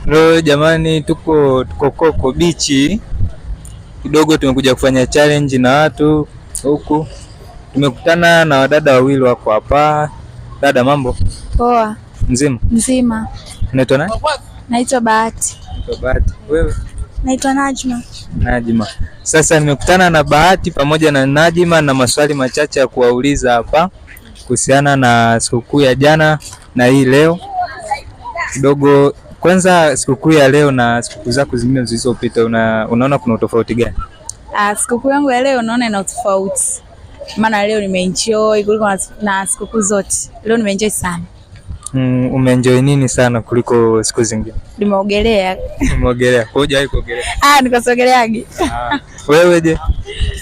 Leo jamani, tuko Coco Beach kidogo, tumekuja kufanya challenge na watu huku. Tumekutana na wadada wawili wako hapa. Dada, mambo? Poa. Mzima? Mzima. Unaitwa nani? Naitwa Bahati. Naitwa Bahati. Wewe? Naitwa Najma. Najma. Sasa nimekutana na Bahati pamoja na Najma na maswali machache ya kuwauliza hapa kuhusiana na sikukuu ya jana na hii leo kidogo. Kwanza, sikukuu ya leo na sikukuu zako zingine zilizopita, unaona kuna utofauti gani? Ah, sikukuu yangu ya leo naona ina utofauti, maana leo nimeenjoy kuliko na sikukuu zote. Leo nimeenjoy sana. Umeenjoy nini sana kuliko siku zingine? Nimeogelea. Umeogelea? Kwa hiyo hujawahi kuogelea? Ah, nikasogeleagi. Ah, wewe je?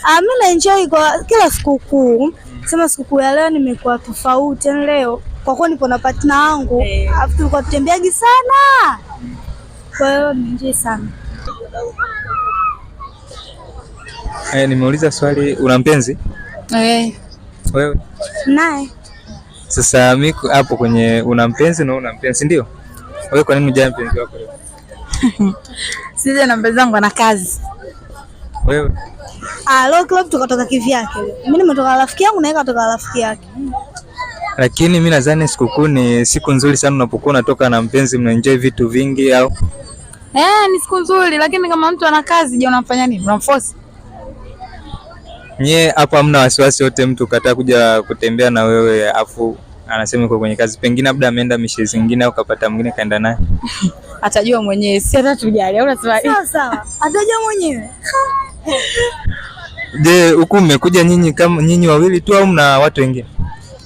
Ah, mimi na enjoy kwa kila sikukuu. Sema sikukuu ya leo nimekuwa tofauti. Yaani leo kwa kuwa nipo na partner wangu, alafu tulikuwa tutembeagi sana. Kwa hiyo nimeenjoy sana. Nimeuliza swali, una mpenzi? Eh. Wewe? Naye. Sasa mimi hapo kwenye una mpenzi na una mpenzi ndio? Wewe kwa nini hujaa mpenzi wako leo? Sisi na mpenzi wangu ana kazi. Wewe? Ah, leo club tukatoka kivyake. Mimi nimetoka rafiki yangu na yeye katoka rafiki yake. Lakini mimi nadhani sikukuu ni siku nzuri sana unapokuwa unatoka na mpenzi, mnaenjoy vitu vingi au Eh, ni siku nzuri lakini kama mtu ana kazi, je, unamfanya nini? Unamforce? Nyie hapo hamna wasiwasi wote, mtu kataa kuja kutembea na wewe afu anasema yuko kwenye kazi, pengine labda ameenda mishe zingine au kapata mwingine kaenda naye? Atajua mwenyewe, si hata tujali. Au unasema Sawa sawa. Atajua mwenyewe. Je, huku mmekuja nyinyi kama nyinyi wawili tu au mna watu wengine?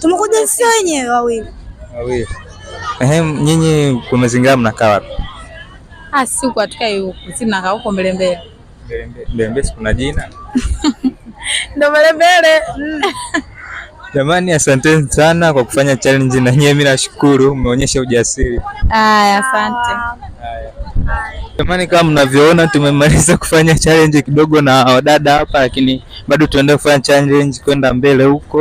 Tumekuja sisi wenyewe wawili. Wawili. Ehe, nyinyi kwa mazingira mnakaa wapi? Ah, si huku hatukai huku. Si tunakaa huko mbele mbele. Mbele mbele, kuna jina? Ndio mbele mbele. Jamani, asanteni sana kwa kufanya challenge na nyie, mimi nashukuru mmeonyesha ujasiri. Aya, asante. Jamani, kama mnavyoona tumemaliza kufanya challenge kidogo na wadada hapa, lakini bado tunaendelea kufanya challenge kwenda mbele huko.